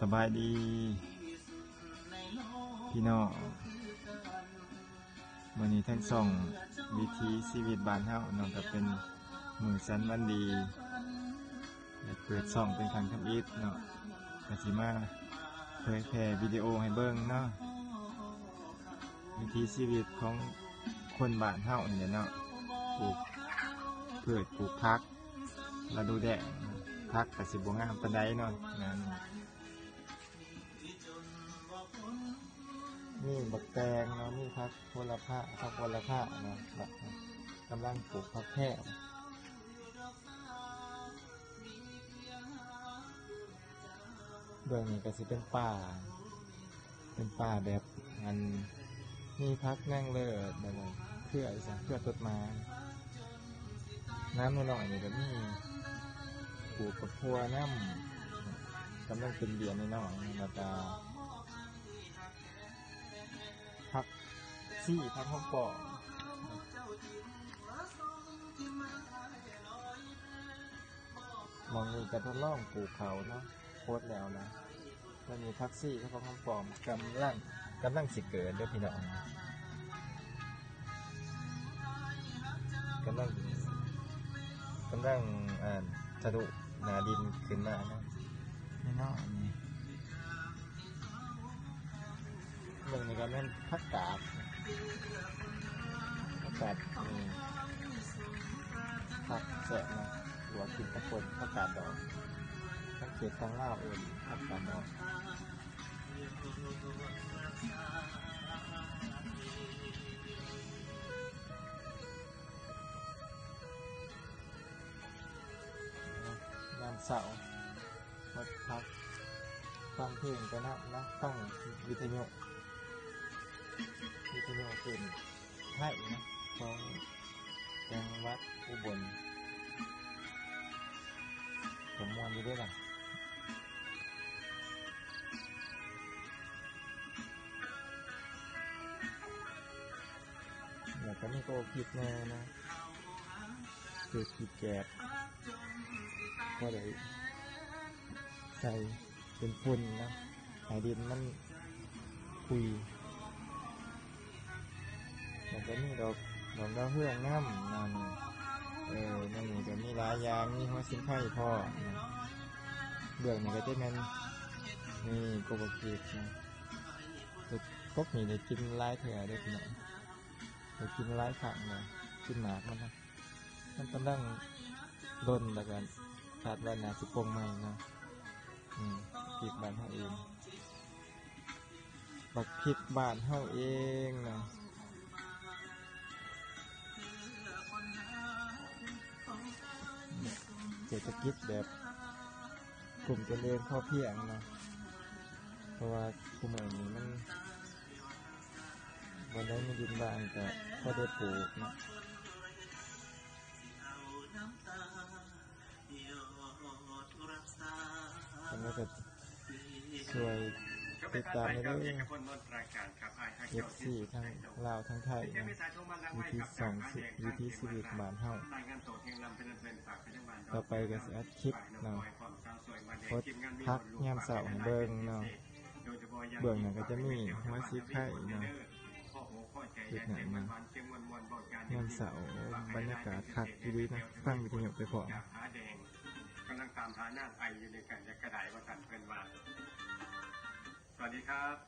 ສະບາຍດີພີ່ນ້ອງ, ມື້ນີ້ທາງຊ່ອງວິຖີຊີວິດບ້ານເຮົາເນາະ ກໍເປັນມື້ສັນວັນດີ ໄດ້ເປີດຊ່ອງເປັນຄັ້ງທຳອິດເນາະ, ກໍຊິມາເຜີຍແຜ່ວິດີໂອໃຫ້ເບິ່ງເນາະ ວິຖີຊີວິດຂອງຄົນບ້ານເຮົານີ້ແຫຼະເນາະ, ປູກພືດ ປູກຜັກ ລະດູແລ້ງ, ຜັກກໍຊິບໍ່ງາມປານໃດເນາະ ງານນີ້. ມີບັກແຕງເນາະ, ມີຜັກໂຫລະພາ, ຜັກໂຫລະພາເນາະ, ແລ້ວກຳລັງປູກຜັກແພງ. ເບື້ອງນີ້ກໍຊິເປັນປ່າ, ເປັນປ່າແບບ ອັນ ມີຜັກນາງເລີດ ແລ້ວກໍເຄືອອີ່ຫຍັງ ເຄືອຕົ້ນໝາກ. ນ້ຳນ້ອຍໆນີ້ກໍມີ ປູກບັກຖົ່ວນຳ, ກຳລັງເປັນເບ້ຍນ້ອຍໆ, ແລ້ວກໍຜັກຊີ ຜັກຫອມປ້ອມ. ໝ່ອງນີ້ກໍທົດລອງປູກເຂົ້າເນາະ, ໂພດແລ້ວນະ. ແລ້ວນີ້ຜັກຊີກັບຜັກຫອມປ້ອມກຳລັງ ກຳລັງຊິເກີດເດີ້ພີ່ນ້ອງ, ກຳລັງ ກຳລັງ ອ່າ ທະລຸໜ້າດິນຂຶ້ນມາເນາະ, ນ້ອຍໆນີ້. ເບິ່ງນີ້ກໍແມ່ນຜັກກາດ, ຜັກກາດ ເອີ ຜັກແຊບເນາະ, ລວກກິນກັບປົ່ນຜັກກາດດອງ. ທາງເຂດທາງລາວເອີ້ນຜັກກາດດອງ. ຍາມເຊົ້າ ມາພັກຟັງເພງໄປນຳນະ, ຟັງວິທະຍຸ ວິທະຍຸເປັນໄທນະ ຂອງຈັງຫວັດອຸບົນ, ກໍມ່ວນຢູ່ເດ້ລະ. ແລ້ວກໍມີໂກກິດແດ່ນະ, ຄືຂີ້ແກດ ພໍໄດ້ໃສ່ເປັນຝຸ່ນນະ, ໃຫ້ດິນມັນຂຸຍ. ແລ້ວກໍມີດອກ ດອກດາວເຮືອງນຳນັ້ນ, ເອີ ໃນນີ້ກໍມີຫຼາຍຢ່າງ, ມີຫົວສີໄຄພ້ອມນະ. ເບື້ອງນີ້ກໍຈະແມ່ນ ນີ້ ໂກໂກຄິດນະ. ແຕ່ກົກນີ້ໄດ້ກິນຫຼາຍເທື່ອເດ້ພີ່ນ້ອງ, ໄດ້ກິນຫຼາຍຄັ້ງແລ້ວ, ກິນໝາກມັນນະ. ມັນກຳລັງຫຼົ່ນ ແລ້ວກໍຄາດວ່າໜ້າຊິປົ່ງໃໝ່ເນາະ. ນີ້ ພລິກບ້ານເຮົາເອງ, ບັກພລິກບ້ານເຮົາເອງເນາະ. ເສດຖະກິດແບບກຸ່ມຈະເລີນພໍພຽງເນາະ, ເພາະວ່າຄູ່ມື້ນີ້ມັນ ບ່ອນໃດມີດິນວ່າງກໍພໍໄດ້ປູກເນາະ. ຈັ່ງໃດກໍຊ່ວຍຕິດຕາມແດ່ເດີ ເອັຟຊີ ທັງລາວທັງໄທເນາະ, ວິຖີຊ່ອງ ວິຖີຊີວິດບ້ານເຮົາ. ຕໍ່ໄປກໍຊິອັດຄລິບເນາະ, ໂພດຜັກຍາມເຊົ້າໃຫ້ເບິ່ງເນາະ. ເບື້ອງນັ້ນກໍຈະມີຫົວສີໄຄເນາະ, ເຮັດຫຍັງນະ ຍາມເຊົ້າ ບັນຍາກາດຄັກອີ່ຫຼີນະ, ຟັງວິທະຍຸໄປພ້ອມ. ກຳລັງຕາມຫານາງໄອຢູ່ໃນກັນ ຢາກກະໄດວ່າຊັ້ນເພິ່ນວ່າ. ສະຫວັດດີຄັບ.